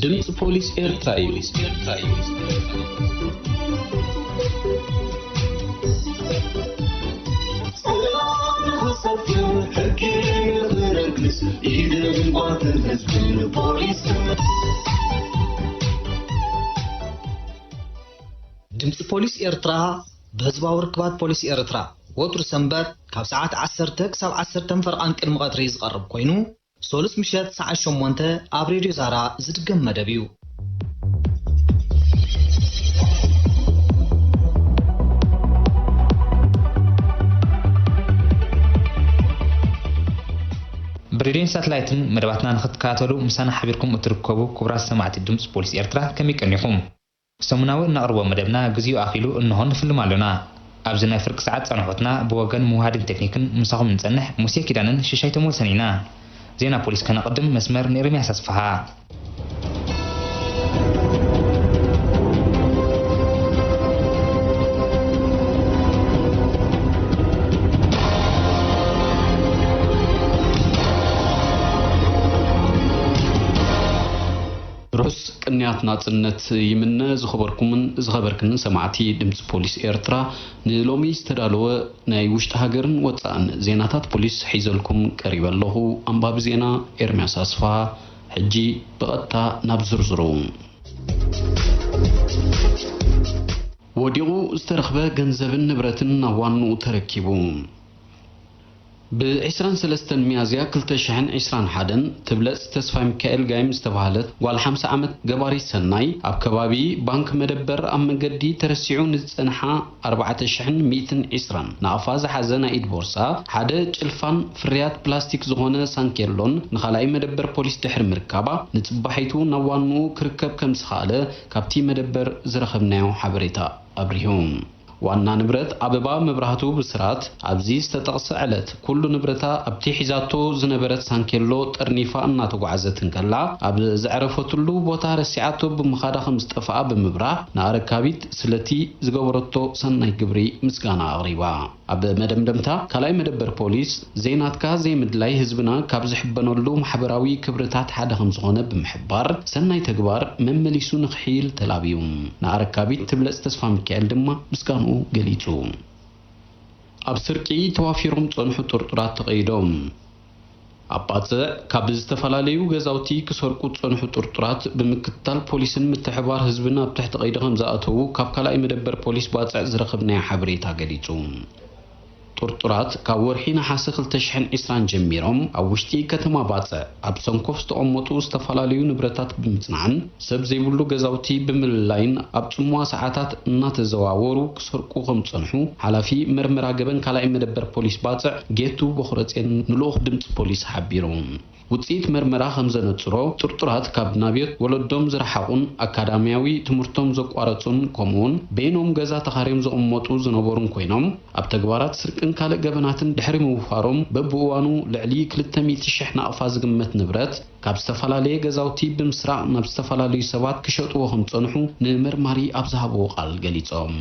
ድምፂ ፖሊስ ኤርትራ እዩ። ድምፂ ፖሊስ ኤርትራ ብህዝባዊ ርክባት ፖሊስ ኤርትራ ወትሩ ሰንበት ካብ ሰዓት ዓሰርተ ክሳብ ዓሰርተ ፈርቓን ቅድሚ ቀትሪ ዝቐርብ ኮይኑ፣ ሶሉስ ምሸት ሰዓት ሸሞንተ ኣብ ሬድዮ ዛራ ዝድገም መደብ እዩ። ብሬድዮን ሳትላይትን መደባትና ንኽትከታተሉ ምሳና ሓቢርኩም እትርከቡ ክቡራት ሰማዕቲ ድምፂ ፖሊስ ኤርትራ ከመይ ቀኒኹም? ሰሙናዊ እነቕርቦ መደብና ግዜኡ ኣኺሉ እንሆ ንፍልም ኣሎና። ኣብዚ ናይ ፍርቂ ሰዓት ጻንሖትና ብወገን ምውሃድን ቴክኒክን ምሳኹም ንጸንሕ ሙሴ ኪዳንን ሽሻይ ተመልሰን ኢና። ዜና ፖሊስ ከነቕድም መስመር ንኤርምያስ ኣስፍሃ። ርሑስ ቅንያት ናጽነት ይምነ። ዝኸበርኩምን ዝኸበርክንን ሰማዕቲ ድምፂ ፖሊስ ኤርትራ፣ ንሎሚ ዝተዳለወ ናይ ውሽጢ ሃገርን ወጻእን ዜናታት ፖሊስ ሒዘልኩም ቀሪበ ኣለኹ። ኣንባቢ ዜና ኤርምያስ ኣስፍሃ። ሕጂ ብቐጥታ ናብ ዝርዝሩ። ወዲቑ ዝተረኽበ ገንዘብን ንብረትን ናብ ዋንኡ ተረኪቡ። ብ ዕስራን ሰለስተን ሚያዝያ ክልተ ሽሕን ዕስራን ሓደን ትብለጽ ተስፋ ሚካኤል ጋይም ዝተባህለት ጓል ሓምሳ ዓመት ገባሪት ሰናይ ኣብ ከባቢ ባንክ መደበር ኣብ መንገዲ ተረሲዑ ንዝጸንሓ ኣርባዕተ ሽሕን ሚእትን ዕስራን ናቕፋ ዝሓዘ ናይ ኢድ ቦርሳ፣ ሓደ ጭልፋን ፍርያት ፕላስቲክ ዝኾነ ሳንኬሎን ንኻልኣይ መደበር ፖሊስ ድሕሪ ምርካባ፣ ንጽባሒቱ ናብ ዋንኡ ክርከብ ከም ዝኸኣለ ካብቲ መደበር ዝረኸብናዮ ሓበሬታ ኣብሪሁ። ዋና ንብረት ኣበባ መብራህቱ ብስራት፣ ኣብዚ ዝተጠቕሰ ዕለት ኩሉ ንብረታ ኣብቲ ሒዛቶ ዝነበረት ሳንኬሎ ጠርኒፋ እናተጓዕዘት እንከላ፣ ኣብ ዘዕረፈትሉ ቦታ ረሲዓቶ ብምኻዳ ከም ዝጠፍኣ ብምብራህ፣ ንኣረካቢት ስለቲ ዝገበረቶ ሰናይ ግብሪ ምስጋና ኣቕሪባ። ኣብ መደምደምታ፣ ካልኣይ መደበር ፖሊስ፣ ዘይናትካ ዘይምድላይ ህዝብና ካብ ዝሕበነሉ ማሕበራዊ ክብርታት ሓደ ከም ዝኾነ ብምሕባር፣ ሰናይ ተግባር መመሊሱ ንኽሕይል ተላብዩ። ንኣረካቢት ትብለጽ ተስፋ ሚካኤል ድማ ምስጋንኡ ገሊጹ። ኣብ ስርቂ ተዋፊሮም ዝጸንሑ ጥርጡራት ተቐይዶም። ኣብ ባጽዕ፣ ካብ ዝተፈላለዩ ገዛውቲ ክሰርቁ ዝጸንሑ ጥርጡራት ብምክትታል ፖሊስን ምትሕባር ህዝብን ኣብ ትሕቲ ቀይዲ ከም ዝኣተዉ ካብ ካልኣይ መደበር ፖሊስ ባጽዕ ዝረኸብናዮ ሓበሬታ ገሊጹ። ጥርጡራት ካብ ወርሒ ነሓሰ ክልተ ሽሕን ዕስራን ጀሚሮም ኣብ ውሽጢ ከተማ ባጽዕ ኣብ ሰንኮፍ ዝተቐመጡ ዝተፈላለዩ ንብረታት ብምጽናዕን ሰብ ዘይብሉ ገዛውቲ ብምልላይን ኣብ ጽምዋ ሰዓታት እናተዘዋወሩ ክሰርቁ ከም ዝጸንሑ ሓላፊ መርመራ ገበን ካልኣይ መደበር ፖሊስ ባጽዕ ጌቱ በኹረጼን ንልኡኽ ድምጺ ፖሊስ ሓቢሩ። ውጽኢት መርመራ ከም ዘነጽሮ፣ ጥርጡራት ካብ ናብዮት ወለዶም ዝረሓቑን ኣካዳሚያዊ ትምህርቶም ዘቋረጹን፣ ከምኡውን በይኖም ገዛ ተኻርዮም ዝቕመጡ ዝነበሩን ኮይኖም፣ ኣብ ተግባራት ስርቅን ካልእ ገበናትን ድሕሪ ምውፋሮም፣ በብእዋኑ ልዕሊ ክልተ ሚእቲ ሽሕ ናቕፋ ዝግመት ንብረት ካብ ዝተፈላለየ ገዛውቲ ብምስራቕ ናብ ዝተፈላለዩ ሰባት ክሸጥዎ ከም ዝጸንሑ ንመርማሪ ኣብ ዝሃብዎ ቃል ገሊጾም።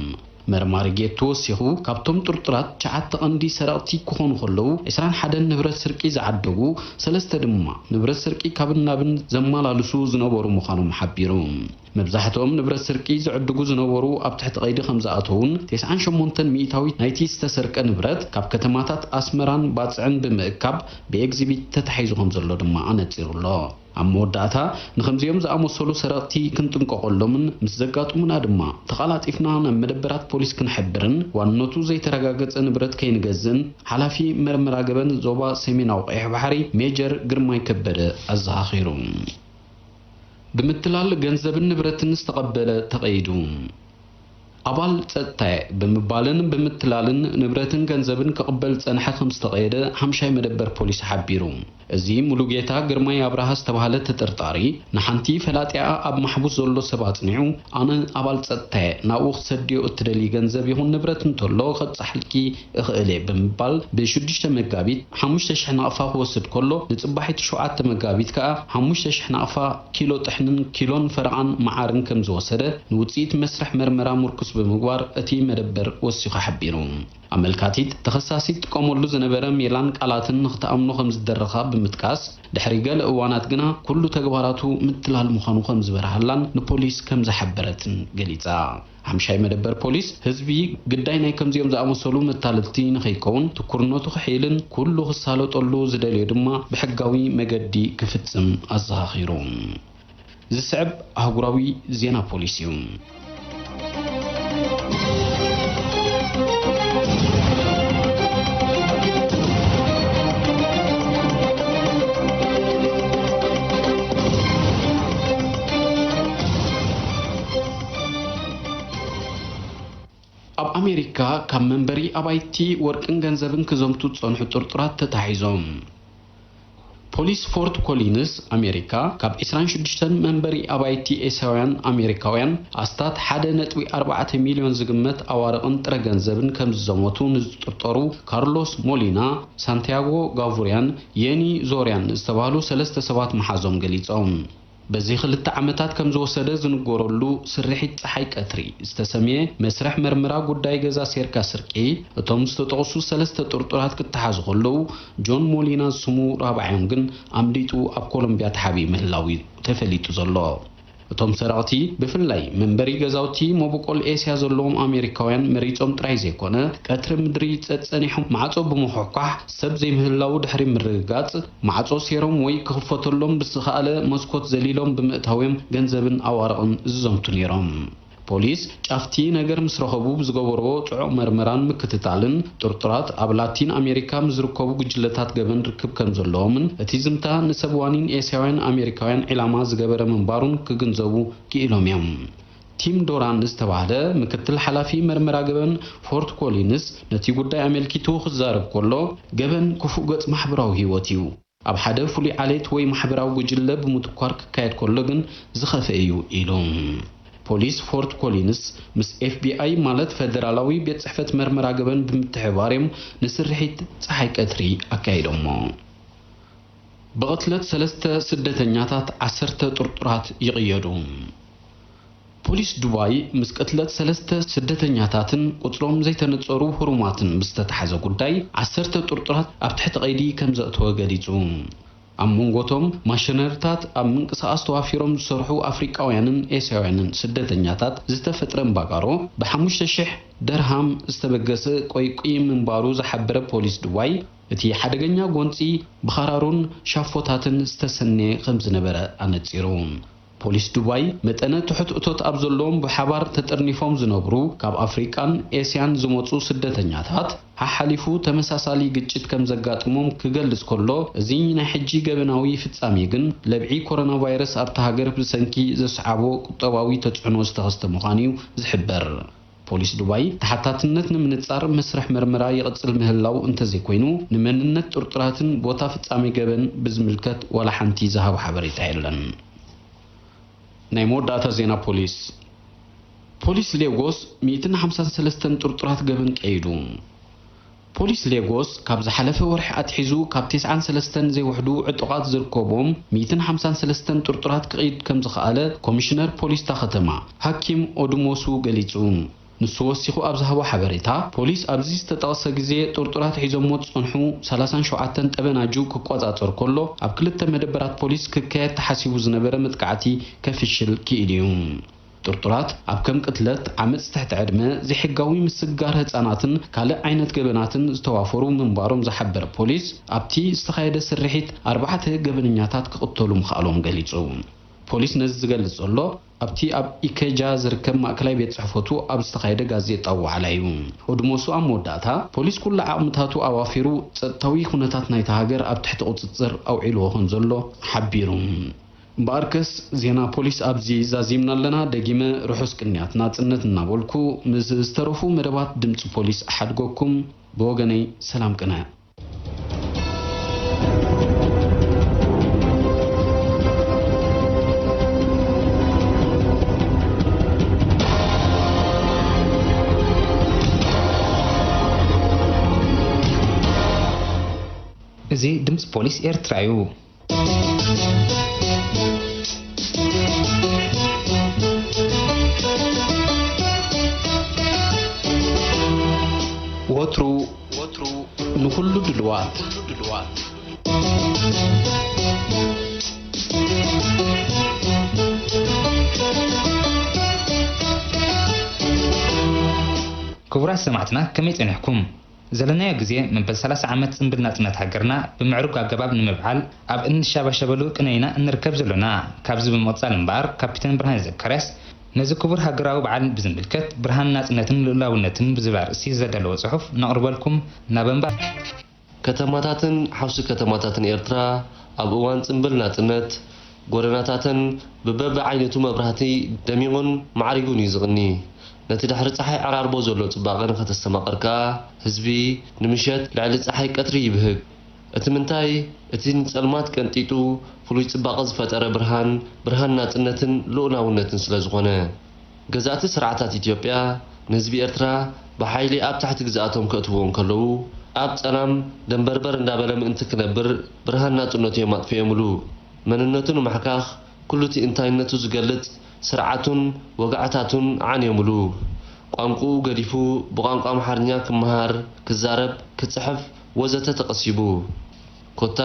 መርማሪ ጌቱ ወሲኹ፣ ካብቶም ጥርጡራት ትሽዓተ ቀንዲ ሰረቕቲ ክኾኑ ከለዉ፣ ዕስራን ሓደን ንብረት ስርቂ ዝዓደጉ፣ ሰለስተ ድማ ንብረት ስርቂ ካብን ናብን ዘመላልሱ ዝነበሩ ምዃኖም ሓቢሩ። መብዛሕትኦም ንብረት ስርቂ ዝዕድጉ ዝነበሩ ኣብ ትሕቲ ቀይዲ ከም ዝኣተዉን፣ ተስዓን ሸሞንተን ሚእታዊት ናይቲ ዝተሰርቀ ንብረት ካብ ከተማታት ኣስመራን ባጽዕን ብምእካብ ብኤግዚቢት ተታሒዙ ከም ዘሎ ድማ ኣነጺሩ ኣሎ። ኣብ መወዳእታ፣ ንኸምዚኦም ዝኣመሰሉ ሰረቕቲ ክንጥንቀቐሎምን ምስ ዘጋጥሙና ድማ ተቓላጢፍና ናብ መደበራት ፖሊስ ክንሕብርን ዋንነቱ ዘይተረጋገጸ ንብረት ከይንገዝእን ሓላፊ መርመራ ገበን ዞባ ሰሜናዊ ቀይሕ ባሕሪ ሜጀር ግርማይ ከበደ ኣዘኻኺሩ። ብምትላል ገንዘብን ንብረትን ዝተቐበለ ተቐይዱ። ኣባል ጸጥታ'የ ብምባልን ብምትላልን ንብረትን ገንዘብን ክቕበል ዝጸንሐ ከም ዝተቐየደ ሓምሻይ መደበር ፖሊስ ሓቢሩ። እዚ ሙሉጌታ ግርማይ ኣብርሃ ዝተባህለ ተጠርጣሪ ንሓንቲ ፈላጢኣ ኣብ ማሕቡስ ዘሎ ሰብ ኣጽኒዑ፣ ኣነ ኣባል ጸጥታ'የ፣ ናብኡ ክትሰድዮ እትደልዪ ገንዘብ ይኹን ንብረት እንተሎ ከብጽሓልኪ እኽእል እየ ብምባል ብሽዱሽተ መጋቢት ሓሙሽተ ሽሕ ናቕፋ ክወስድ ከሎ፣ ንጽባሒቱ ሸውዓተ መጋቢት ከኣ ሓሙሽተ ሽሕ ናቕፋ ኪሎ ጥሕንን ኪሎን ፈረቓን መዓርን ከም ዝወሰደ ንውጽኢት መስርሕ መርመራ ምርኩስ ብምግባር እቲ መደበር ወሲኹ ሓቢሩ። ኣመልካቲት ተኸሳሲት ትጥቀመሉ ዝነበረ ሜላን ቃላትን ንኽትኣምኖ ከም ዝደረኻ ብምጥቃስ፣ ድሕሪ ገለ እዋናት ግና ኩሉ ተግባራቱ ምትላል ምዃኑ ከም ዝበርሃላን ንፖሊስ ከም ዝሓበረትን ገሊጻ። ሓምሻይ መደበር ፖሊስ፣ ህዝቢ ግዳይ ናይ ከምዚኦም ዝኣመሰሉ መታለልቲ ንኸይከውን ትኩርነቱ ክሕይልን ኩሉ ክሳለጠሉ ዝደልዮ ድማ ብሕጋዊ መገዲ ክፍጽም ኣዘኻኺሩ። ዝስዕብ ኣህጉራዊ ዜና ፖሊስ እዩ። ኣብ ኣሜሪካ ካብ መንበሪ ኣባይቲ ወርቅን ገንዘብን ክዘምቱ ዝጸንሑ ጥርጡራት ተታሒዞም። ፖሊስ ፎርት ኮሊንስ ኣሜሪካ ካብ ዕስራን ሽዱሽተን መንበሪ ኣባይቲ ኤስያውያን ኣሜሪካውያን ኣስታት ሓደ ነጥቢ ኣርባዕተ ሚልዮን ዝግመት ኣዋርቕን ጥረ ገንዘብን ከም ዝዘመቱ ንዝጥርጠሩ ካርሎስ ሞሊና፣ ሳንቲያጎ ጋቡሪያን የኒ ዞርያን ዝተባህሉ ሰለስተ ሰባት ምሓዞም ገሊጾም። በዚ ክልተ ዓመታት ከም ዝወሰደ ዝንገረሉ ስርሒት ጸሓይ ቀትሪ ዝተሰምየ መስርሕ መርመራ ጉዳይ ገዛ ሴርካ ስርቂ፣ እቶም ዝተጠቕሱ ሰለስተ ጥርጡራት ክተሓዙ ከለዉ፣ ጆን ሞሊና ዝስሙ ራብዓዮም ግን ኣምሊጡ ኣብ ኮሎምቢያ ተሓቢኡ ምህላዉ እዩ ተፈሊጡ ዘሎ። እቶም ሰረቕቲ፣ ብፍላይ መንበሪ ገዛውቲ መበቆል ኤስያ ዘለዎም ኣሜሪካውያን መሪጾም ጥራይ ዘይኮነ፣ ቀትሪ ምድሪ ጸጸኒሖም ማዕጾ ብምኹሕኳሕ ሰብ ዘይምህላዉ ድሕሪ ምርግጋጽ፣ ማዕጾ ሴሮም ወይ ክኽፈተሎም ብዝኸኣለ መስኮት ዘሊሎም ብምእታዎም ገንዘብን ኣዋርቕን ዝዘምቱ ነይሮም። ፖሊስ ጫፍቲ ነገር ምስ ረኸቡ ብዝገበርዎ ጽዑቕ መርመራን ምክትታልን፣ ጥርጡራት ኣብ ላቲን ኣሜሪካ ምስ ዝርከቡ ጉጅለታት ገበን ርክብ ከም ዘለዎምን እቲ ዝምታ ንሰብ ዋኒን ኤስያውያን ኣሜሪካውያን ዒላማ ዝገበረ ምንባሩን ክግንዘቡ ክኢሎም እዮም። ቲም ዶራን ዝተባህለ ምክትል ሓላፊ መርመራ ገበን ፎርት ኮሊንስ ነቲ ጉዳይ ኣመልኪቱ ክዛረብ ከሎ፣ ገበን ክፉእ ገጽ ማሕበራዊ ህይወት እዩ። ኣብ ሓደ ፍሉይ ዓሌት ወይ ማሕበራዊ ጉጅለ ብምትኳር ክካየድ ከሎ ግን ዝኸፍአ እዩ ኢሉ። ፖሊስ ፎርት ኮሊንስ ምስ ኤፍቢኣይ ማለት ፈደራላዊ ቤት ጽሕፈት መርመራ ገበን ብምትሕብባር እዮም ንስርሒት ጸሓይ ቀትሪ ኣካይዶሞ። ብቕትለት ሰለስተ ስደተኛታት ዓሰርተ ጥርጡራት ይቕየዱ። ፖሊስ ዱባይ ምስ ቅትለት ሰለስተ ስደተኛታትን ቁጽሮም ዘይተነጸሩ ህሩማትን ብዝተታሕዘ ጉዳይ ዓሰርተ ጥርጡራት ኣብ ትሕቲ ቀይዲ ከም ዘእተወ ገሊጹ። ኣብ መንጎቶም ማሽነሪታት ኣብ ምንቅስቓስ ተዋፊሮም ዝሰርሑ ኣፍሪቃውያንን ኤስያውያንን ስደተኛታት ዝተፈጥረ እምባጋሮ ብሓሙሽተ ሽሕ ደርሃም ዝተበገሰ ቆይቂ ምንባሩ ዝሓበረ ፖሊስ ዱባይ፣ እቲ ሓደገኛ ጎንጺ ብኻራሩን ሻፎታትን ዝተሰነየ ከም ዝነበረ ኣነጺሩ። ፖሊስ ዱባይ፣ መጠነ ትሑት እቶት ኣብ ዘለዎም ብሓባር ተጠርኒፎም ዝነብሩ ካብ ኣፍሪቃን ኤስያን ዝመጹ ስደተኛታት፣ ሓሓሊፉ ተመሳሳሊ ግጭት ከም ዘጋጥሞም ክገልጽ ከሎ፣ እዚ ናይ ሕጂ ገበናዊ ፍጻሜ ግን ለብዒ ኮሮና ቫይረስ ኣብታ ሃገር ብሰንኪ ዘስዓቦ ቁጠባዊ ተጽዕኖ ዝተኸስተ ምዃኑ እዩ ዝሕበር። ፖሊስ ዱባይ፣ ተሓታትነት ንምንጻር መስርሕ መርመራ ይቕጽል ምህላው እንተዘይኮይኑ፣ ንመንነት ጥርጡራትን ቦታ ፍጻሜ ገበን ብዝምልከት ዋላ ሓንቲ ዝሃቦ ሓበሬታ የለን። ናይ መወዳእታ ዜና ፖሊስ። ፖሊስ ሌጎስ ሚእትን ሓምሳን ሰለስተን ጥርጡራት ገበን ቀይዱ። ፖሊስ ሌጎስ ካብ ዝሓለፈ ወርሒ ኣትሒዙ ካብ ተስዓን ሰለስተን ዘይውሕዱ ዕጡቓት ዝርከቦም ሚእትን ሓምሳን ሰለስተን ጥርጡራት ክቕይድ ከም ዝኸኣለ ኮሚሽነር ፖሊስ እታ ከተማ ሃኪም ኦድሞሱ ገሊጹ። ንሱ ወሲኹ ኣብ ዝሃቦ ሓበሬታ፣ ፖሊስ ኣብዚ ዝተጠቕሰ ግዜ ጥርጡራት ሒዞሞ ዝጸንሑ ሰላሳን ሸውዓተን ጠበናጁ ክቆጻጸር ከሎ፣ ኣብ ክልተ መደበራት ፖሊስ ክካየድ ተሓሲቡ ዝነበረ መጥቃዕቲ ከፍሽል ክኢሉ እዩ። ጥርጡራት ኣብ ከም ቅትለት፣ ዓመጽ ትሕቲ ዕድመ፣ ዘይሕጋዊ ምስግጋር ህጻናትን ካልእ ዓይነት ገበናትን ዝተዋፈሩ ምንባሮም ዝሓበረ ፖሊስ፣ ኣብቲ ዝተኻየደ ስርሒት ኣርባዕተ ገበነኛታት ክቕተሉ ምኽኣሎም ገሊጹ። ፖሊስ ነዚ ዝገልጽ ዘሎ፣ ኣብቲ ኣብ ኢኬጃ ዝርከብ ማእከላይ ቤት ጽሕፈቱ ኣብ ዝተኻየደ ጋዜጣዊ ዋዕላ እዩ። ኦድሞሱ ኣብ መወዳእታ፣ ፖሊስ ኩሉ ዓቕምታቱ ኣዋፊሩ ጸጥታዊ ኩነታት ናይታ ሃገር ኣብ ትሕቲ ቁጽጽር ኣውዒልዎ ከም ዘሎ ሓቢሩ። እምበኣርከስ ዜና ፖሊስ ኣብዚ ዛዚምና ኣለና። ደጊመ ርሑስ ቅንያት ናጽነት እናበልኩ፣ ምስ ዝተረፉ መደባት ድምጺ ፖሊስ እሓድገኩም። ብወገነይ ሰላም ቅነ። እዚ ድምፂ ፖሊስ ኤርትራ እዩ። ኩሉ ድልዋት። ክቡራት ሰማዕትና፣ ከመይ ጸኒሕኩም? ዘለናዮ ግዜ መበል ሰላሳ ዓመት ጽምብል ናጽነት ሃገርና ብምዕሩግ ኣገባብ ንምብዓል ኣብ እንሻባሸበሉ ቅነ ኢና እንርከብ ዘሎና። ካብዚ ብምቕጻል እምበኣር፣ ካፒተን ብርሃነ ዘካርያስ ነዚ ክቡር ሃገራዊ በዓል ብዝምልከት፣ ብርሃን ናጽነትን ልኡላውነትን ብዝብል ኣርእስቲ ዘዳለዎ ጽሑፍ ነቕርበልኩም። ናብ እምባ። ከተማታትን ሓውሲ ከተማታትን ኤርትራ ኣብ እዋን ጽምብል ናጽነት፣ ጎደናታተን ብበብዓይነቱ መብራህቲ ደሚቑን ማዕሪጉን እዩ ዝቕኒ። ነቲ ድሕሪ ጸሓይ ዕራርቦ ዘሎ ጽባቐ ንኸተስተማቕር ከኣ፣ ህዝቢ ንምሸት ልዕሊ ጸሓይ ቀትሪ ይብህግ። እቲ ምንታይ፣ እቲ ንጸልማት ቀንጢጡ ፍሉይ ጽባቐ ዝፈጠረ ብርሃን፣ ብርሃን ናጽነትን ልኡላውነትን ስለ ዝኾነ። ገዛእቲ ስርዓታት ኢትዮጵያ ንህዝቢ ኤርትራ ብሓይሊ ኣብ ትሕቲ ግዝኣቶም ከእትውዎ እንከለዉ፣ ኣብ ጸላም ደንበርበር እንዳበለ ምእንቲ ክነብር ብርሃን ናጽነቱ እዮም ኣጥፊኦምሉ። መንነቱ ንምሕካኽ ኩሉ እቲ እንታይነቱ ዝገልጽ ስርዓቱን ወግዕታቱን ዓንዮምሉ። ቋንቋኡ ገዲፉ ብቋንቋ ኣምሓርኛ ክመሃር፣ ክዛረብ፣ ክጽሕፍ ወዘተ ተቐሲቡ። ኮታ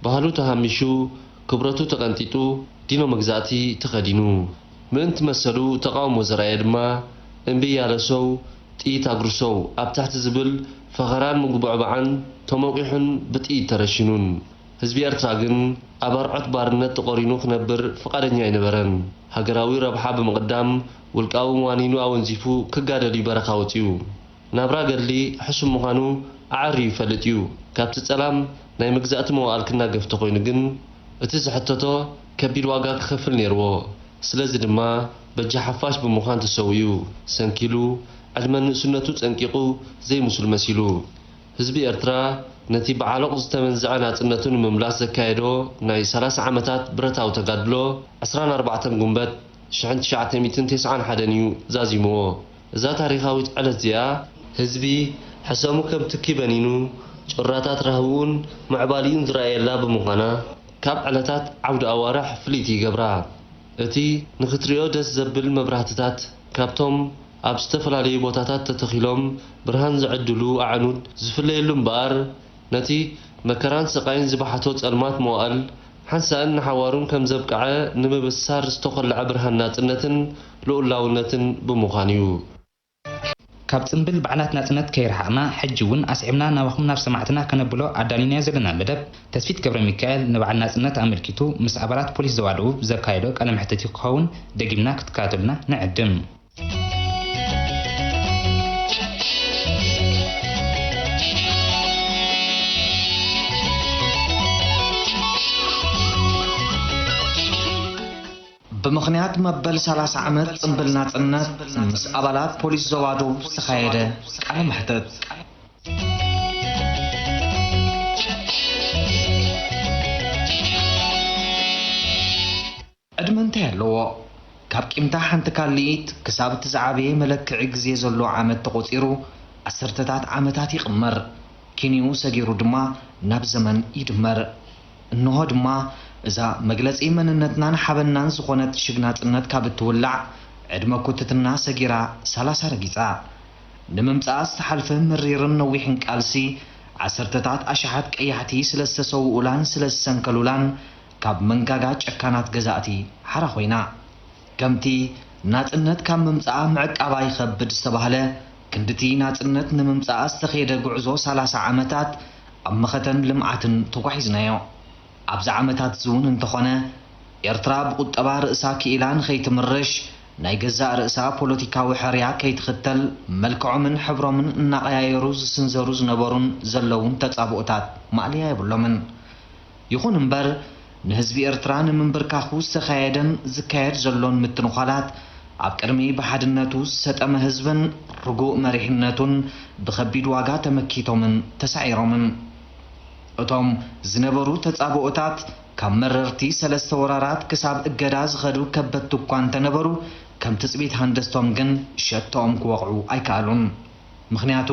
ባህሉ ተሃሚሹ፣ ክብረቱ ተቐንጢጡ፣ ዲኖ መግዛእቲ ተኸዲኑ። ምእንቲ መሰሉ ተቓውሞ ዘርኣየ ድማ፣ እምቢ ያለ ሰው ጥይት አጉርሰው ኣብ ትሕቲ ዝብል ፈኸራን ምጉብዕባዕን ተሞቂሑን ብጥይት ተረሺኑን። ህዝቢ ኤርትራ ግን ኣብ ኣርዑት ባርነት ተቖሪኑ ክነብር ፍቓደኛ ኣይነበረን። ሃገራዊ ረብሓ ብምቕዳም፣ ውልቃዊ ዋኒኑ ኣወንዚፉ ክጋደል እዩ በረኻ ወጺኡ። ናብራ ገድሊ ሕሱም ምዃኑ ኣዐርዩ ይፈልጥ እዩ። ካብቲ ጸላም ናይ መግዛእቲ መዋእል ክናገፍ ተኾይኑ ግን፣ እቲ ዝሕተቶ ከቢድ ዋጋ ክኸፍል ነይርዎ። ስለዚ ድማ በጃ ሓፋሽ ብምዃን ተሰዊኡ፣ ሰንኪሉ፣ ዕድመ ንእስነቱ ጸንቂቑ ዘይምሱል መሲሉ። ህዝቢ ኤርትራ ነቲ ብዓሎቕ ዝተመንዝዐ ናጽነቱ ንምምላስ ዘካየዶ ናይ ሰላሳ ዓመታት ብረታዊ ተጋድሎ፣ ዕስራን ኣርባዕተን ጉንበት ሽሕን ትሽዓተ ሚእትን ተስዓን ሓደን እዩ ዛዚምዎ። እዛ ታሪኻዊት ዕለት እዚኣ፣ ህዝቢ ሕሰሙ ከም ትኪ በኒኑ፣ ጩራታት ራህውኡን ምዕባሊኡን ዝረኣየላ ብምዃና፣ ካብ ዕለታት ዓውደ ኣዋርሕ ፍልይቲ ይገብራ። እቲ ንኽትሪኦ ደስ ዘብል መብራህትታት፣ ካብቶም ኣብ ዝተፈላለዩ ቦታታት ተተኺሎም ብርሃን ዝዕድሉ ኣዕኑድ ዝፍለየሉ እምበኣር፣ ነቲ መከራን ስቓይን ዝበሓቶ ጸልማት መዋእል ሓንሳእን ንሓዋሩን ከም ዘብቅዐ ንምብሳር ዝተኾልዐ ብርሃን ናጽነትን ልኡላውነትን ብምዃኑ እዩ። ካብ ጽምብል በዓላት ናጽነት ከይረሓቕና፣ ሕጂ እውን ኣስዒብና ናባኹም ናብ ሰማዕትና ከነብሎ ኣዳሊናዮ ዘለና መደብ፣ ተስፊት ገብረሚካኤል ንበዓል ናጽነት ኣመልኪቱ ምስ ኣባላት ፖሊስ ዞባ ደቡብ ዘካየዶ ቃለ መሕትት ክኸውን፣ ደጊምና ክትከታተሉና ንዕድም። ብምኽንያት መበል ሰላሳ ዓመት ጽምብል ናጽነት፣ ምስ ኣባላት ፖሊስ ዞባ ደቡብ ዝተኻየደ ቃለ መሕትት። ዕድመ እንታይ ኣለዎ? ካብ ቂምታ ሓንቲ ካልኢት ክሳብ እቲ ዝዓበየ መለክዒ ግዜ ዘሎ ዓመት ተቖጺሩ፣ ዓሰርተታት ዓመታት ይቕመር። ኪንኡ ሰጊሩ ድማ ናብ ዘመን ይድመር። እንሆ ድማ፣ እዛ መግለጺ መንነትናን ሓበንናን ዝኾነት ሽግ ናጽነት ካብ እትውላዕ፣ ዕድመ ኩትትና ሰጊራ ሰላሳ ረጊጻ። ንምምጻኣ ዝተሓልፈ መሪርን ነዊሕን ቃልሲ፣ ዓሰርተታት ኣሽሓት ቀያሕቲ ስለ ዝተሰውኡላን ስለ ዝሰንከሉላን፣ ካብ መንጋጋ ጨካናት ገዛእቲ ሓራ ኮይና። ከምቲ ናጽነት ካብ ምምጻኣ ምዕቃባ ይኸብድ ዝተባህለ፣ ክንድቲ ናጽነት ንምምጻኣ ዝተኸየደ ጉዕዞ ሰላሳ ዓመታት ኣብ መኸተን ልምዓትን ተጓሒዝናዮ። ኣብዚ ዓመታት እዚ እውን እንተኾነ፣ ኤርትራ ብቁጠባ ርእሳ ክኢላ ንኸይትምርሽ፣ ናይ ገዛእ ርእሳ ፖለቲካዊ ሕርያ ከይትኽተል፣ መልክዖምን ሕብሮምን እናቐያየሩ ዝስንዘሩ ዝነበሩን ዘለውን ተጻብኦታት ማእለያ የብሎምን። ይኹን እምበር፣ ንህዝቢ ኤርትራ ንምንብርካኹ ዝተኻየደን ዝካየድ ዘሎን ምትንዃላት፣ ኣብ ቅድሚ ብሓድነቱ ዝሰጠመ ህዝብን ርጉእ መሪሕነቱን ብኸቢድ ዋጋ ተመኪቶምን ተሳዒሮምን። እቶም ዝነበሩ ተጻብኦታት፣ ካብ መረርቲ ሰለስተ ወራራት ክሳብ እገዳ ዝኸዱ ከበድቲ እኳ እንተነበሩ፣ ከም ትጽቢት ሃንደስቶም ግን ሸቶኦም ክወቕዑ ኣይከኣሉን። ምኽንያቱ፣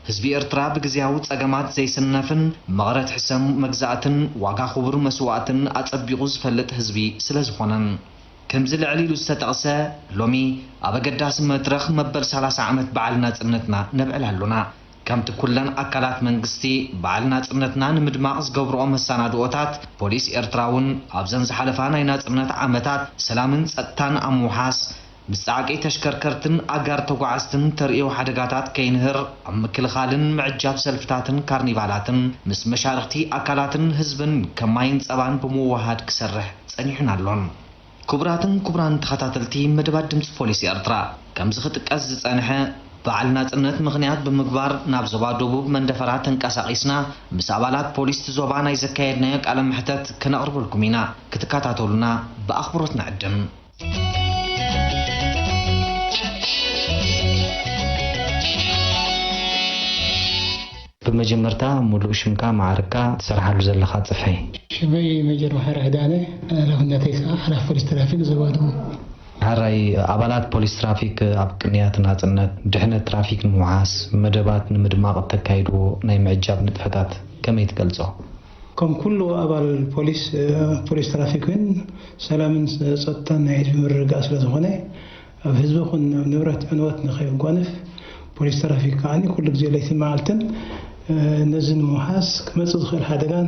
ህዝቢ ኤርትራ ብግዝያዊ ጸገማት ዘይስነፍን፣ መቐረት ሕሰም መግዛእትን ዋጋ ክቡር መስዋእትን ኣጸቢቑ ዝፈልጥ ህዝቢ ስለ ዝኾነን። ከምዚ ልዕል ኢሉ ዝተጠቕሰ፣ ሎሚ ኣብ ኣገዳሲ መድረኽ መበል ሰላሳ ዓመት በዓል ናጽነትና ነብዕል ኣሎና። ከምቲ ኩለን ኣካላት መንግስቲ በዓል ናጽነትና ንምድማቕ ዝገብርኦ መሰናድኦታት፣ ፖሊስ ኤርትራ እውን ኣብዘን ዝሓለፋ ናይ ናጽነት ዓመታት ሰላምን ጸጥታን ኣብ ምውሓስ፣ ምስ ጻዕቂ ተሽከርከርትን ኣጋር ተጓዓዝትን ተርእዮ ሓደጋታት ከይንህር ኣብ ምክልኻልን ምዕጃብ ሰልፍታትን ካርኒቫላትን ምስ መሻርኽቲ ኣካላትን ህዝብን ከም ማይን ጸባን ብምውሃድ ክሰርሕ ጸኒሑን ኣሎን። ክቡራትን ክቡራን ተኸታተልቲ መደባት ድምፂ ፖሊስ ኤርትራ፣ ከምዚ ክጥቀስ ዝጸንሐ በዓል ናጽነት ምኽንያት ብምግባር ናብ ዞባ ደቡብ መንደፈራ ተንቀሳቒስና ምስ ኣባላት ፖሊስ እቲ ዞባ ናይ ዘካየድናዮ ቃለ መሕተት ክነቕርበልኩም ኢና። ክትከታተሉና ብኣኽብሮት ንዕድም። ብመጀመርታ ሙሉእ ሽምካ፣ ማዕርግካ፣ ትሰርሓሉ ዘለኻ ጽፍሒ። ሽመይ ሜጀር መሓሪ ክዳነ፣ ሓላፍነተይ ከዓ ሓላፊ ፖሊስ ትራፊክ ዞባ ደቡብ። ሕራይ፣ ኣባላት ፖሊስ ትራፊክ ኣብ ቅንያት ናጽነት፣ ድሕነት ትራፊክ ንምውሓስ፣ መደባት ንምድማቕ እተካይድዎ ናይ ምዕጃብ ንጥፈታት ከመይ ትገልጾ? ከም ኩሉ ኣባል ፖሊስ፣ ፖሊስ ትራፊክ እውን ሰላምን ጸጥታን ናይ ህዝቢ ምርግጋእ ስለ ዝኾነ፣ ኣብ ህዝቢ ኹን ኣብ ንብረት ዕንወት ንኸይጓነፍ፣ ፖሊስ ትራፊክ ከዓኒ ኩሉ ግዜ ለይትን መዓልትን፣ እ፣ ነዚ ንምውሓስ ክመጽእ ዝኽእል ሓደጋን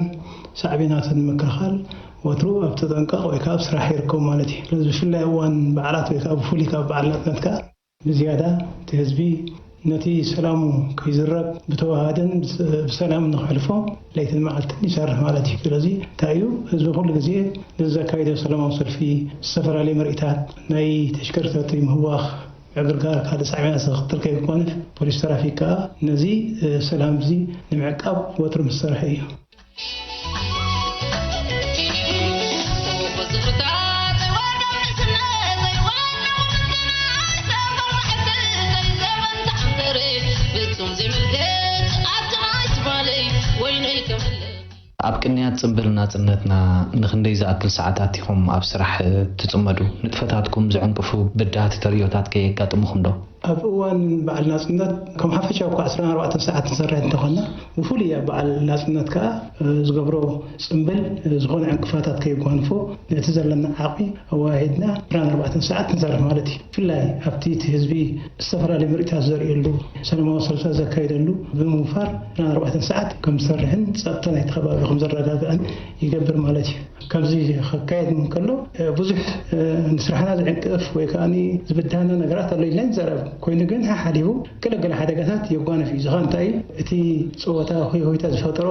ሳዕቤናትን ንምክልኻል ወትሩ ኣብ ተጠንቀቕ ወይ ከዓ ኣብ ስራሕ ይርከቡ ማለት እዩ። ስለዚ ብፍላይ እዋን በዓላት ወይ ከዓ ብፍሉይ ካብ በዓል ናጽነት ከዓ ብዝያዳ እቲ ህዝቢ ነቲ ሰላሙ ከይዝረግ ብተዋሃደን ብስ-፣ ብሰላም ንኽሕልፎ ለይትን መዓልትን ይሰርሕ ማለት እዩ። ስለዚ እንታይ እዩ፣ ህዝቢ ኩሉ ግዜ ነዚ ዘካይዶ ሰላማዊ ሰልፊ፣ ዝተፈላለዩ ምርኢታት፣ ናይ ተሽከርከርቲ ምህዋኽ፣ ዕግርጋር፣ ካልእ ሳዕቤናት ዘኽትል ከይኮነ፣ ፖሊስ ትራፊክ ከኣ ነዚ፣ እ፣ ሰላም እዚ ንምዕቃብ ወትሩ ምስ ሰርሐ እዩ። ኣብ ቅንያት ጽምብል ናጽነትና ንኽንደይ ዝኣክል ሰዓታት ኢኹም ኣብ ስራሕ ትጽመዱ? ንጥፈታትኩም ዝዕንቅፉ በዳህቲ ተርእዮታት ከየጋጥሙኹም ዶ? ኣብ እዋን በዓል ናጽነት ከም ሓፈሻ እኳ ዕስራን ኣርባዕተን ሰዓት ንሰርሕ እንተኾንና፣ ብፍሉይ ኣብ በዓል ናጽነት ከኣ፣ እ፣ ዝገብሮ ጽምብል፣ እ፣ ዝኾነ ዕንቅፋታት ከየጓንፎ ነቲ ዘለና ዓቕሚ ኣወሃሂድና ዕስራን ኣርባዕተን ሰዓት ንሰርሕ ማለት እዩ። ብፍላይ ኣብቲ እቲ ህዝቢ ዝተፈላለዩ ምርኢታት ዘርእየሉ፣ ሰላማዊ ሰልፍታት ዘካይደሉ ብምውፋር ዕስራን ኣርባዕተን ሰዓት ከም ዝሰርሕን ጸጥታ ናይቲ ከባቢ ከም ዘረጋግእን ይገብር ማለት እዩ። ከምዚ ክካየድ እንከሎ፣ እ፣ ብዙሕ፣ እ፣ ንስራሕና ዝዕንቅፍ ወይ ከኣ ዝብድሃና ነገራት ኣሎ ኢልና ንዛረብ። ኮይኑ ግን ሓሓሊፉ ገለገለ ሓደጋታት የጓንፍ እዩ። እዚ ኸኣ እንታይ እዩ? እቲ ጸወታ ሆይ ሆይታ ዝፈጠሮ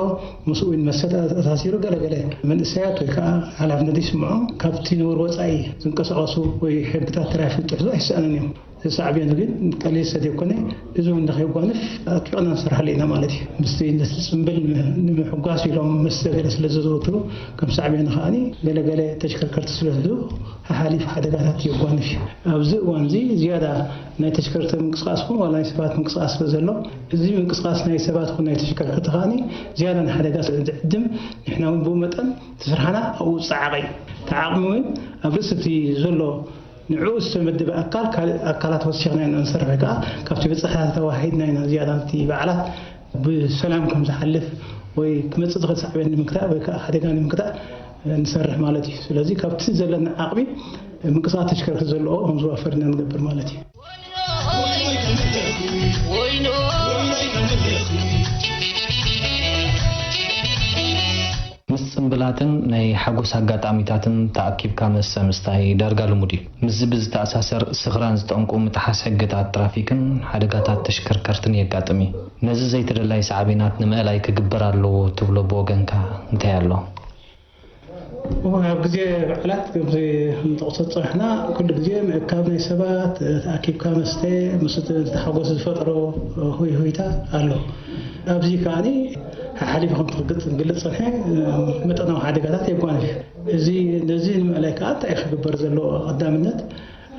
ምስኡ እውን መሰ ተኣሳሲሩ ገለገለ መንእሰያት ወይ ከኣ ሓላፍነት ይስምዖም ካብቲ ንቡር ወጻኢ ዝንቀሳቐሱ ወይ ሕግታት ትራፊክ ዝጥሕሱ ኣይሰኣኑን እዮም። እዚ ሳዕቤኑ ግን ቀሊል ሰ ዘይኮነ፣ እዚ እውን ንኸየጓንፍ ኣጥቢቕና ንሰርሓሉ ኢና ማለት እዩ። ምስቲ ነቲ ጽምብል ንምሕጓስ ኢሎም መስተ ገለ ስለ ዘዘውትሩ፣ ከም ሳዕቤኑ ከኣኒ ገለገለ ተሽከርከርቲ ስለ ዝህቡ፣ ሓሓሊፉ ሓደጋታት የጓንፍ እዩ። ኣብዚ እዋን እዚ ዝያዳ ናይ ተሽከርከርቲ ምንቅስቓስ ይኹን ዋላ ናይ ሰባት ምንቅስቓስ ስለ ዘሎ፣ እዚ ምንቅስቓስ ናይ ሰባት ይኹን ናይ ተሽከርከርቲ ከኣኒ ዝያዳ ንሓደጋ ስለ ዝዕድም፣ ንሕና እውን ብኡ መጠን እቲ ስራሕና ኣብኡ ዝጸዓቐ እዩ። እቲ ዓቕሚ እውን ኣብ ርእሲ እቲ ዘሎ ንዕኡ ዝተመደበ ኣካል፣ ካልእ ኣካላት ወሲኽና ኢና ንሰርሕ፣ ወይ ከኣ ካብቲ ብጽሕታት ተዋሂድና ኢና ዝያዳ ነቲ በዓላት ብሰላም ከም ዝሓልፍ ወይ ክመጽእ ዝኽእል ሳዕቤን ንምግታእ ወይ ከኣ ሓደጋ ንምግታእ ንሰርሕ ማለት እዩ። ስለዚ ካብቲ ዘለና ዓቕሚ ምንቅስቓስ ተሽከርከርቲ ዘለዎ ከም ዝዋፈር ኢና ንገብር ማለት እዩ። ምስ ጽምብላትን ናይ ሓጎስ ኣጋጣሚታትን ተኣኪብካ መስተ ምስታይ ዳርጋ ልሙድ እዩ። ምስዚ ብዝተኣሳሰር፣ ስኽራን ዝጠንቁ ምጥሓስ ሕግታት ትራፊክን ሓደጋታት ተሽከርከርትን የጋጥም እዩ። ነዚ ዘይተደላይ ሳዕቤናት ንምእላይ ክግበር ኣለዎ ትብሎ ብወገንካ እንታይ ኣሎ? እወ፣ ኣብ ግዜ በዓላት ከምዚ ንጠቕሶ ዝጸናሕና፣ ኩሉ ግዜ ምእካብ ናይ ሰባት፣ ተኣኪብካ መስተ፣ ምስ እቲ ሓጎስ ዝፈጥሮ ሆይ ሆይታ ኣሎ። ኣብዚ ከኣኒ ሓሓሊፉ ከምቲ ክግጽ፣ ክግለጽ ዝጸንሐ፣ መጠናዊ ሓደጋታት የጓንፍ። እዚ፣ ነዚ ንምእላይ ከኣ እንታይ ክግበር ዘለዎ ቀዳምነት?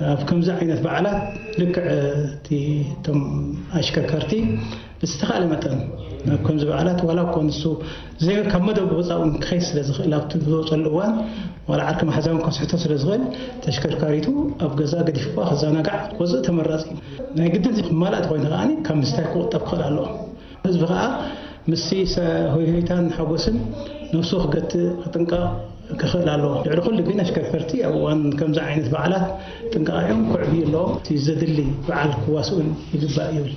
ኣብ ከምዚ ዓይነት በዓላት ልክዕ እቲ፣ እቶም ኣሽከርከርቲ ብዝተኻእለ መጠን ናብ ከምዚ በዓላት ዋላ እኮ ንሱ ዘይ-፣ ካብ መደቡ ወጻኢ እውን ክኸይድ ስለ ዝኽእል፣ ኣብቲ ዝወጸሉ እዋን ዋላ ዓርኪ መሓዛ እውን ከስሕቶ ስለ ዝኽእል፣ ተሽከርካሪቱ ኣብ ገዛ ገዲፍዋ ክዘናጋዕ ክወጽእ ተመራጺ እዩ። ናይ ግድን ክማላእ ተኾይኑ ከኣ ካብ ምስታይ ክቑጠብ ክኽእል ኣለዎ። ህዝቢ ከኣ ምስቲ ሰ-፣ ሆይሆይታን ሓጎስን ነብሱ ክገትእ ክጥንቀቕ ክኽእል ኣለዎ። ልዕሊ ኩሉ ግን ኣሽከርከርቲ ኣብ እዋን ከምዚ ዓይነት በዓላት ጥንቃቐኦም ከዕብዩ ኣለዎም። እቲ ዘድሊ በዓል ክዋስኡን ይግባእ ይብል።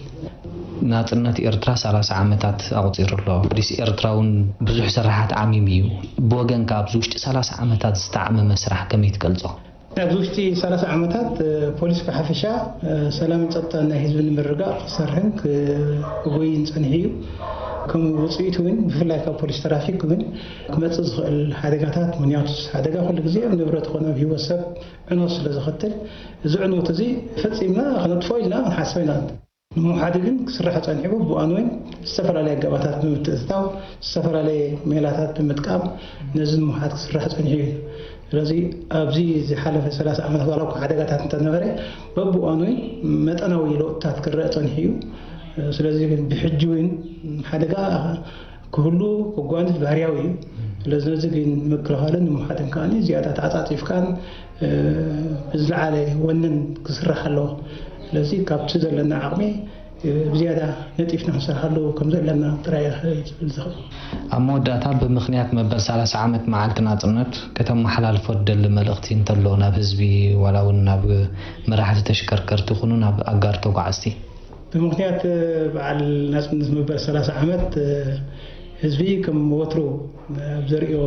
ናጽነት ኤርትራ ሰላሳ ዓመታት ኣቑጺሩ ኣሎ። ፖሊስ ኤርትራ እውን ብዙሕ ስራሓት ዓሚሙ እዩ። ብወገንካ ኣብዚ ውሽጢ ሰላሳ ዓመታት ዝተዓመመ ስራሕ ከመይ ትገልጾ? ኣብዚ ውሽጢ ሰላሳ ዓመታት ፖሊስ ብሓፈሻ ሰላምን ጸጥታን ናይ ህዝቢ ንምርግጋእ ክሰርሕን ክጎይን ጸኒሑ እዩ። ከም ውጽኢቱ እውን ብፍላይ ካብ ፖሊስ ትራፊክ እውን ክመጽእ ዝኽእል ሓደጋታት፣ ምኽንያቱ ሓደጋ ኩሉ ግዜ ኣብ ንብረት ኮነ ኣብ ህይወት ሰብ ዕንወት ስለ ዘኸትል፣ እዚ ዕንወት እዚ ፈጺምና ክነጥፍኦ ኢልና ክንሓስብ ኢና። ንምውሓዱ ግን ክስራሕ ጸኒሑ፣ ብእዋኑ እውን ዝተፈላለየ ኣገባታት ብምትእትታው፣ ዝተፈላለየ ሜላታት ብምጥቃም ነዚ ንምውሓድ ክስራሕ ጸኒሑ እዩ። ስለዚ ኣብዚ ዝሓለፈ ሰላሳ ዓመታት ዋላ እኳ ሓደጋታት እንተነበረ፣ በብእዋኑ እውን መጠናዊ ለውጥታት ክረአ ጸኒሑ እዩ። ስለዚ ግን ብሕጂ እውን ሓደጋ ክህሉ ክጓንፍ ባህርያዊ እዩ። ስለዚ ነዚ ግን ንምክልኻልን ንምውሓድን ከኣ ዝያዳ ተዓጻጺፍካን ብዝለዓለ ወንን ክስራሕ ኣለዎ። ስለዚ ካብቲ ዘለና ዓቕሚ ብዝያዳ ነጢፍና ክንሰርሓሉ ከም ዘለና ጥራይ እየ ዝብል ዝኽእል። ኣብ መወዳእታ ብምኽንያት መበል ሰላሳ ዓመት መዓልቲ ናጽነት ከተመሓላልፎ ትደሊ መልእኽቲ እንተሎ ናብ ህዝቢ ዋላ እውን ናብ መራሕቲ ተሽከርከርቲ ይኹኑ ናብ ኣጋር ተጓዓዝቲ? ብምኽንያት በዓል ናጽነት መበል ሰላሳ ዓመት ህዝቢ ከም ወትሩ ኣብ ዘርእዮ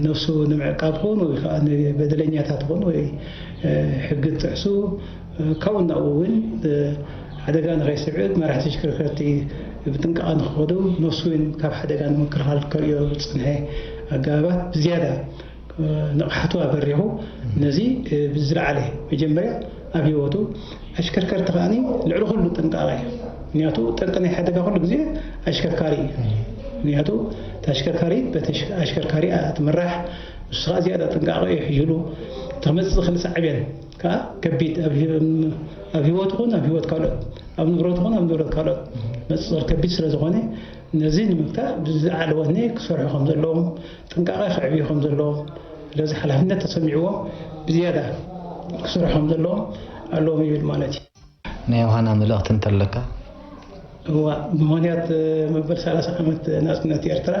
ነብሱ ንምዕቃብ ኹን ወይ ከዓ ንበደለኛታት ኹን ወይ ሕጊ ጥሕሱ ካብኡ ናብኡ እውን ሓደጋ ንኸይስዕብ መራሕቲ ተሽከርከርቲ ብጥንቃቐ ንኽኸዱ ነብሱ እውን ካብ ሓደጋ ንምክልኻል ከርእዮ ዝፀንሐ ኣገባባት ብዝያዳ ንቕሓቱ ኣበሪኹ ነዚ ብዝለዓለ መጀመርያ ኣብ ህይወቱ ኣሽከርከርቲ ከኣ ልዕሊ ኩሉ ጥንቃቐ እዩ። ምክንያቱ ጠንቂ ናይ ሓደጋ ኩሉ ግዜ ኣሽከርካሪ እዩ። ምክንያቱ እቲ ኣሽከርካሪ በቲ ኣሽከርካሪ እያ ትምራሕ። ንሱ ከኣ ዝያዳ ጥንቃቐ እዩ ሒዙሉ። እቲ ክመጽእ ዝኽእል ሳዕቤን ከኣ ከቢድ ኣብ ህይወት ይኹን ኣብ ህይወት ካልኦት ኣብ ንብረት ይኹን ኣብ ንብረት ካልኦት መጽእ ከቢድ ስለ ዝኾነ ነዚ ንምግታእ ብዝለዓለ ወኔ ክሰርሑ ከም ዘለዎም ጥንቃቐ ከዕብዩ ከም ዘለዎም ስለዚ ሓላፍነት ተሰሚዕዎም ብዝያዳ ክሰርሑ ከም ዘለዎም ኣለዎም ይብል ማለት እዩ። ናይ ዮሃና መልእኽቲ እንተለካ? እዋ ብምኽንያት መበል ሰላሳ ዓመት ናጽነት ኤርትራ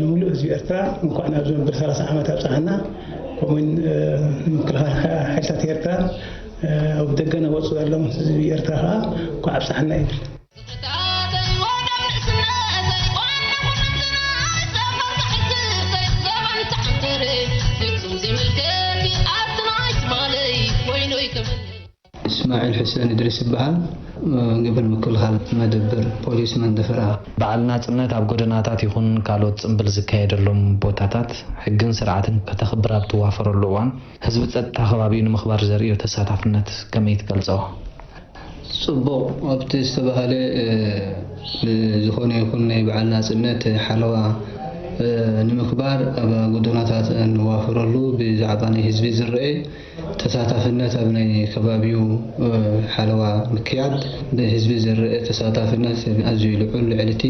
ንምሉእ ህዝቢ ኤርትራ እንኳዕ ናብዚ መበል ሰላሳ ዓመት ኣብፀሓና። ከምኡውን ንምክልኻል ሓይልታት ኤርትራ ኣብ ደገ ነወፁ ዘለዉ ህዝቢ ኤርትራ ከዓ እንኳዕ ኣብፀሓና ይብል። እስማዒል ሑሴን እድሪስ ይበሃል። ግብር ምክልኻል መደብር ፖሊስ መንደፈራ። በዓል ናጽነት ኣብ ጎደናታት ይኹን ካልኦት ጽምብል ዝካየደሎም ቦታታት ሕግን ስርዓትን ከተኽብር ኣብ ትዋፈረሉ እዋን ህዝቢ ጸጥታ ከባቢኡ ንምኽባር ዘርእዮ ተሳታፍነት ከመይ ትገልጾ? ጽቡቕ፣ ኣብቲ ዝተባህለ ዝኾነ ይኹን ናይ በዓል ናጽነት ሓለዋ ንምኽባር ኣብ ጎደናታት ንዋፈረሉ ብዛዕባ ናይ ህዝቢ ዝረአ ተሳታፍነት ኣብ ናይ ከባቢኡ ሓለዋ ምክያድ ብህዝቢ ዝረአ ተሳታፍነት ኣዝዩ ልዑል ልዕሊ እቲ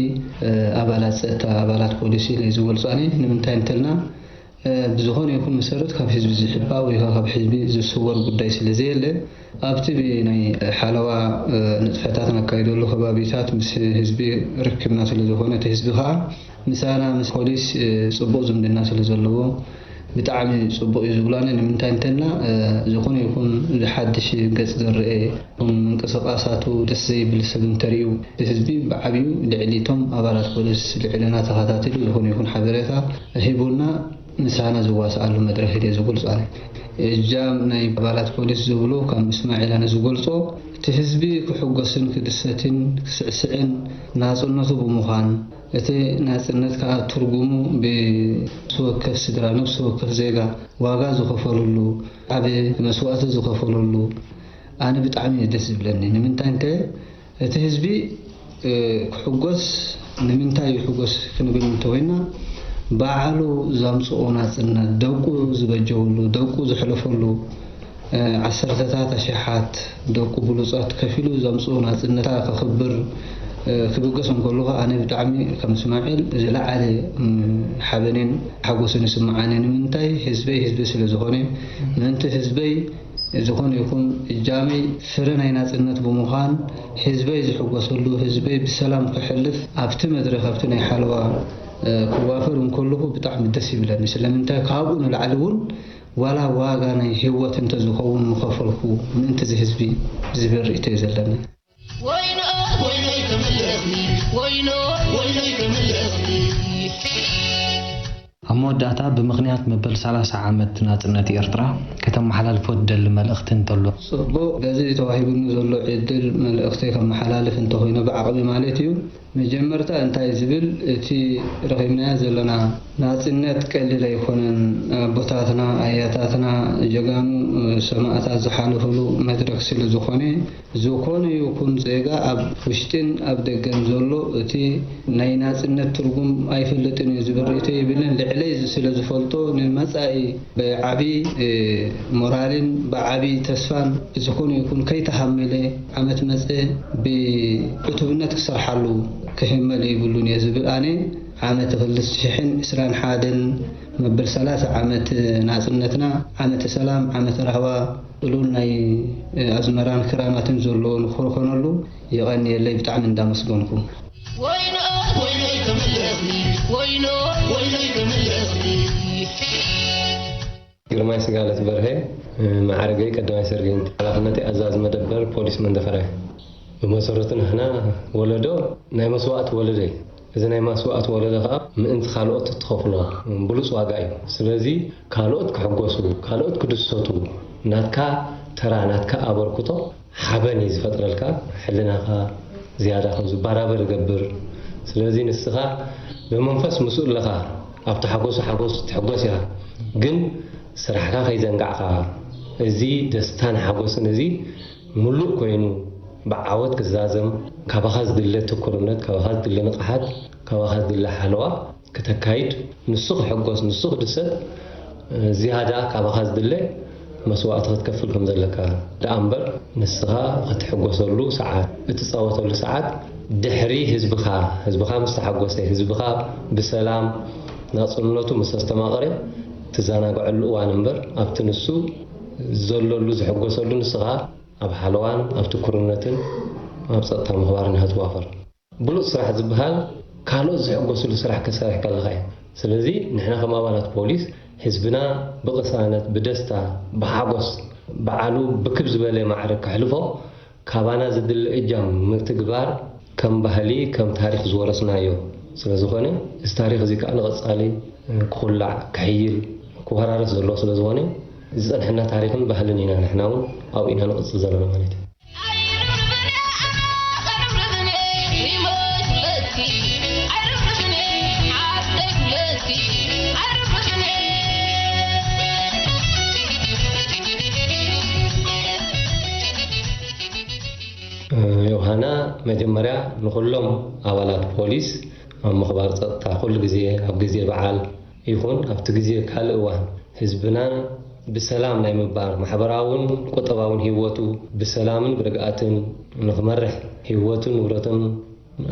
ኣባላት ጸጥታ ኣባላት ፖሊሲ ኢለ ዝገልጾ ኣነ ንምንታይ እንተልና ብዝኾነ ይኹን መሰረት ካብ ህዝቢ ዝሕባእ ወይ ካብ ህዝቢ ዝስወር ጉዳይ ስለ ዘየለ ኣብቲ ናይ ሓለዋ ንጥፈታት ነካይደሉ ከባቢታት ምስ ህዝቢ ርክብና ስለ ዝኾነ እቲ ህዝቢ ከዓ ምሳና ምስ ፖሊስ ፅቡቕ ዝምድና ስለ ዘለዎ ብጣዕሚ ፅቡቕ እዩ ዝብሎ ኣነ ንምንታይ እንተልና ዝኾነ ይኹን ሓድሽ ገፅ ዝረአ ምንቅስቃሳቱ ደስ ዘይብል ሰብ እንተሪኡ እቲ ህዝቢ ብዓብዩ ልዕሊ እቶም ኣባላት ፖሊስ ልዕልና ተኸታቲሉ ዝኾነ ይኹን ሓበሬታ ሂቡና ምሳና ዝዋስኣሉ መድረኽ ኢለ ዝገልጾ ኣነ። እጃም ናይ ኣባላት ፖሊስ ዝብሎ ከም እስማዒል ኣነ ዝገልጾ እቲ ህዝቢ ክሕጎስን ክድሰትን ክስዕስዕን ናጽነቱ ብምዃን እቲ ናጽነት ከኣ ትርጉሙ ብነፍሲ ወከፍ ስድራ ነፍሲ ወከፍ ዜጋ ዋጋ ዝኸፈሉሉ ዓቢ መስዋእቲ ዝኸፈሉሉ ኣነ ብጣዕሚ እዩ ደስ ዝብለኒ ንምንታይ እንተ እቲ ህዝቢ ክሕጎስ ንምንታይ እዩ ሕጎስ ክንብል እንተወይና ባዕሉ ዘምፅኦ ናፅነት ደቁ ዝበጀውሉ ደቁ ዝሕለፈሉ ዓሰርተታት ኣሽሓት ደቁ ብሉፃት ከፊሉ ዘምፅኦ ናፅነታ ከኽብር ክብገስ እንከሎ ኣነ ብጣዕሚ ከም እስማዒል ዝለዓለ ሓበኔን ሓጎስን ይስምዓኒ ንምንታይ ህዝበይ ህዝቢ ስለ ዝኾነ ምእንቲ ህዝበይ ዝኾነ ይኹን እጃመይ ፍረ ናይ ናጽነት ብምዃን ህዝበይ ዝሕጎሰሉ ህዝበይ ብሰላም ከሕልፍ ኣብቲ መድረኽ ኣብቲ ናይ ሓለዋ ክዋፈር እንከለኹ ብጣዕሚ ደስ ይብለኒ ስለምንታይ ካብኡ ንላዕሊ እውን ዋላ ዋጋ ናይ ህይወት እንተዝኸውን ምኸፈልኩ ምእንቲ እዚ ህዝቢ ዝብል ርእይቶ እዩ ዘለኒ። ኣብ መወዳእታ፣ ብምኽንያት መበል ሰላሳ ዓመት ናጽነት ኤርትራ፣ ከተመሓላልፎ ትደሊ መልእኽቲ እንተሎ? ጽቡቕ፣ በዚ ተዋሂቡኒ ዘሎ ዕድል መልእኽተይ ከመሓላልፍ እንተኾይነ፣ ብዓቕሚ ማለት እዩ። መጀመርታ እንታይ ዝብል፣ እቲ ረኺብናዮ ዘለና ናጽነት ቀሊል ኣይኮነን። ኣቦታትና፣ ኣያታትና፣ ጀጋኑ፣ ሰማእታት ዝሓለፉሉ መድረኽ ስለ ዝኾነ፣ ዝኾነ ይኹን ዜጋ ኣብ ውሽጥን ኣብ ደገን ዘሎ እቲ ናይ ናጽነት ትርጉም ኣይፈልጥን እዩ ዝብል ርእይቶ የብልን። ልዕለይ ስለ ዝፈልጦ ንመጻኢ ብዓቢ፣ እ፣ ሞራልን ብዓቢ ተስፋን ዝኾነ ይኹን ከይተሃመለ ዓመት መጸ ብዕቱብነት ክሰርሓሉ ክህመል የብሉን እየ ዝብል ኣነ። ዓመት ክልተ ሽሕን ዕስራን ሓደን መበል ሰላሳ ዓመት ናጽነትና ዓመተ ሰላም፣ ዓመተ ራህዋ፣ ጥሉል ናይ ኣዝመራን ክራማትን ዘለዎ ንክኾነሉ የቐንየለይ፣ ብጣዕሚ እንዳመስገንኩ። ወይኖ ወይኖይ ተመለስኒ፣ ወይኖ ወይኖይ ተመለስኒ። ግርማይ ስጋለት በርሀ፣ ማዕረገይ ቀዳማይ ሰርጌንት፣ ሓላፍነተይ ኣዛዚ መደበር ፖሊስ መንደፈራ። ብመሰረቱ ንሕና ወለዶ ናይ መስዋእቲ ወለዶ እዩ። እዚ ናይ መስዋእቲ ወለዶ ከዓ ምእንቲ ካልኦት እትኸፍሎ ብሉፅ ዋጋ እዩ። ስለዚ ካልኦት ክሕጎሱ፣ ካልኦት ክድሰቱ፣ ናትካ ተራ፣ ናትካ ኣበርክቶ ሓበን እዩ ዝፈጥረልካ። ሕልናኻ ዝያዳ ከም ዝባራበር ይገብር። ስለዚ ንስኻ ብመንፈስ ምስኡ ኣለኻ፣ ኣብቲ ሓጎሱ ሓጎስ ትሕጎስ ኢኻ። ግን ስራሕካ ከይዘንጋዕካ፣ እዚ ደስታን ሓጎስን እዚ ምሉእ ኮይኑ ብዓወት ክዛዘም፣ ካባኻ ዝድለ ትኩርነት፣ ካባኻ ዝድለ ንቕሓት፣ ካባኻ ዝድለ ሓለዋ ክተካይድ፣ ንሱ ክሕጎስ፣ ንሱ ክድሰት፣ ዝያዳ ካባኻ ዝድለ መስዋእቲ ክትከፍል ከም ዘለካ ደኣ እምበር፣ ንስኻ ክትሕጎሰሉ ሰዓት፣ እትጻወተሉ ሰዓት ድሕሪ ህዝብኻ፣ ህዝብኻ ምስ ተሓጎሰ፣ ህዝብኻ ብሰላም ናጽነቱ ምስ ኣስተማቐረ ትዘናግዐሉ እዋን እምበር፣ ኣብቲ ንሱ ዘለሉ ዝሕጎሰሉ ንስኻ ኣብ ሓለዋን ኣብ ትኩርነትን ኣብ ጸጥታ ምኽባርን ኢኻ ትዋፈር። ብሉጽ ስራሕ ዝበሃል ካልኦት ዝሕጎስሉ ስራሕ ክትሰርሕ ከለኻ እዩ። ስለዚ ንሕና ከም ኣባላት ፖሊስ ህዝብና ብቕሳነት፣ ብደስታ፣ ብሓጎስ በዓሉ ብክብ ዝበለ ማዕረ ከሕልፎ ካባና ዝድለ እጃም ምትግባር ከም ባህሊ፣ ከም ታሪኽ ዝወረስናዮ ስለ ዝኾነ፣ እዚ ታሪኽ እዚ ከኣ ንቐጻሊ ክኹላዕ፣ ክሕይል፣ ክወራረስ ዘለዎ ስለ ዝኾነ፣ ዝጸንሐና ታሪኽን ባህልን ኢና ንሕና እውን ኣብኡ ኢና ንቕጽል ዘለና ማለት እዩ። ዮሃና፣ መጀመርያ ንኹሎም ኣባላት ፖሊስ ኣብ ምኽባር ጸጥታ ኩሉ ግዜ፣ ኣብ ግዜ በዓል ይኹን ኣብቲ ግዜ ካልእ እዋን፣ ህዝብና ብሰላም ናይ ምንባር፣ ማሕበራውን ቁጠባውን ህይወቱ ብሰላምን ብርግኣትን ንኽመርሕ፣ ህይወቱን ንብረቱን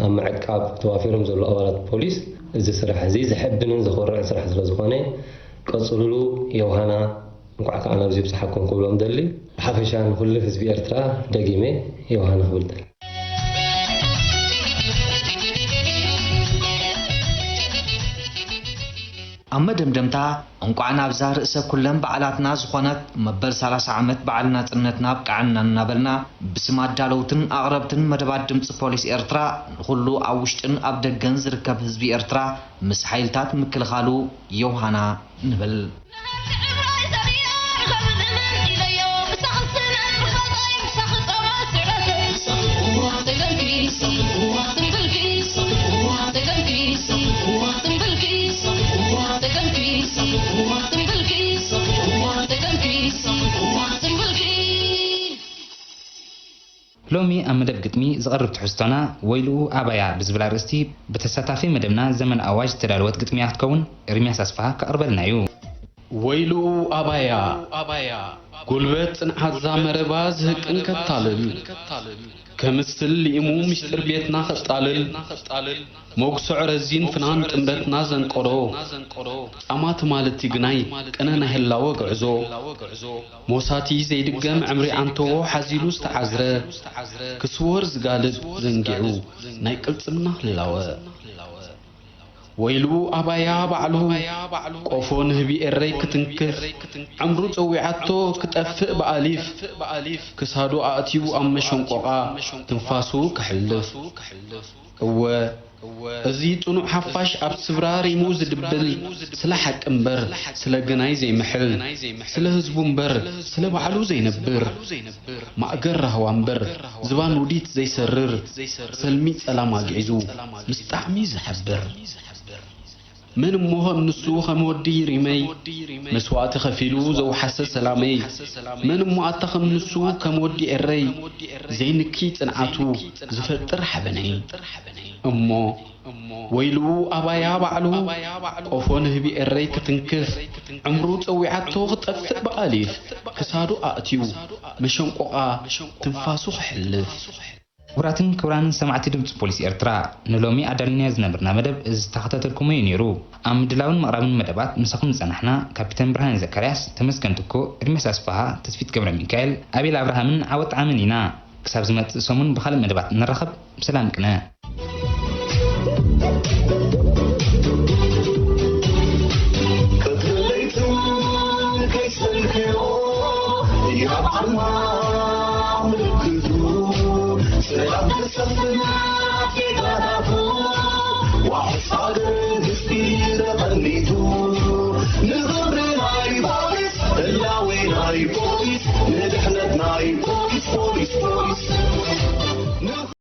ኣብ ምዕቃብ ተዋፊሮም ዘለዉ ኣባላት ፖሊስ፣ እዚ ስራሕ እዚ ዘሐብንን ዘኹርዕን ስራሕ ስለ ዝኾነ፣ ቀጽሉሉ። ዮሃና፣ እንኳዕ ከኣ ናብዚ ይብጽሓኩም ክብሎም ደሊ። ብሓፈሻ ንኹሉ ህዝቢ ኤርትራ ደጊመ ዮሃና ክብል ደሊ። ኣብ መደምደምታ፣ እንቋዕ ናብዛ ርእሰ ኩለን በዓላትና ዝኾነት መበል ሰላሳ ዓመት በዓል ናጽነትና ኣብቅዓና እናበልና፣ ብስም ኣዳለውትን ኣቕረብትን መደባት ድምጺ ፖሊስ ኤርትራ፣ ንኹሉ ኣብ ውሽጥን ኣብ ደገን ዝርከብ ህዝቢ ኤርትራ፣ ምስ ሓይልታት ምክልኻሉ ዮሃና ንብል። ሎሚ ኣብ መደብ ግጥሚ ዝቐርብ ትሕዝቶና፣ ወይልኡ ኣባያ ብዝብል ኣርእስቲ ብተሳታፊ መደብና ዘመን ኣዋጅ ዝተዳለወት ግጥሚ ክትከውን ኤርምያስ ኣስፍሃ ከቕርበልና እዩ። ወይልኡ ኣባያ፣ ጉልበት ጽንዓት ዛመረባ ዝህቅን ከታልል፣ ከምስል ልኢሙ ምስጢር ቤትና ከጣልል፣ ሞግሶዕ ረዚን ፍናን ጥምረትና ዘንቀሮ፣ ጻማ ትማል እቲ ግናይ ቅነ ናይ ህላወ ግዕዞ፣ ሞሳቲ ዘይድገም ዕምሪ ዓንተዎ ሓዚሉ ዝተዓዝረ፣ ክስወር ዝጋልብ ዘንጊዑ ናይ ቅልጽምና ህላወ። ወይሉ ኣባያ ባዕሉ፣ ቆፎ ንህቢ ኤረይ ክትንክፍ፣ ዕምሩ ጸዊዓቶ ክጠፍእ ብኣሊፍ፣ ክሳዱ ኣእትዩ ኣብ መሸንቆቓ ትንፋሱ ከሕልፍ። እወ፣ እዚ ጽኑዕ ሓፋሽ ኣብ ስብራ ሪሙ ዝድብል፣ ስለ ሓቂ እምበር ስለ ገናይ ዘይምሕል፣ ስለ ህዝቡ እምበር ስለ ባዕሉ ዘይነብር፣ ማእገር ራህዋ እምበር ዝባን ውዲት ዘይሰርር፣ ሰልሚ ጸላም ኣግዒዙ ምስ ጣዕሚ ዝሓብር። መን እሞ ከም ንሱ ከም ወዲ ሪመይ መስዋእቲ ከፊሉ ዘውሓሰ ሰላመይ? መን እሞ ኣታ ከም ንሱ ከም ወዲ ኤረይ ዘይንኪ ጽንዓቱ ዝፈጥር ሓበነይ? እሞ ወይሉ ኣባያ ባዕሉ ቆፎ ንህቢ ኤረይ ክትንክፍ ዕምሩ ጸዊዓቶ ክጠፍእ ብኣሊፍ ክሳዱ ኣእትዩ መሸንቆቓ ትንፋሱ ክሕልፍ። ክቡራትን ክቡራንን ሰማዕቲ ድምፂ ፖሊስ ኤርትራ፣ ንሎሚ ኣዳሊናዮ ዝነበርና መደብ እዚ ዝተኸታተልኩሞ እዩ ነይሩ። ኣብ ምድላውን ምቕራብን መደባት ምሳኹም ዝጸናሕና ካፒተን ብርሃነ ዘካርያስ፣ ተመስገን ትኩ፣ ኤርሜስ ኣስፍሃ፣ ተስፊት ገብረ ሚካኤል፣ ኣቤል ኣብርሃምን ዓወት ዓምን ኢና። ክሳብ ዝመጽእ ሰሙን ብኻልእ መደባት እንራኸብ። ብሰላም ቅነ።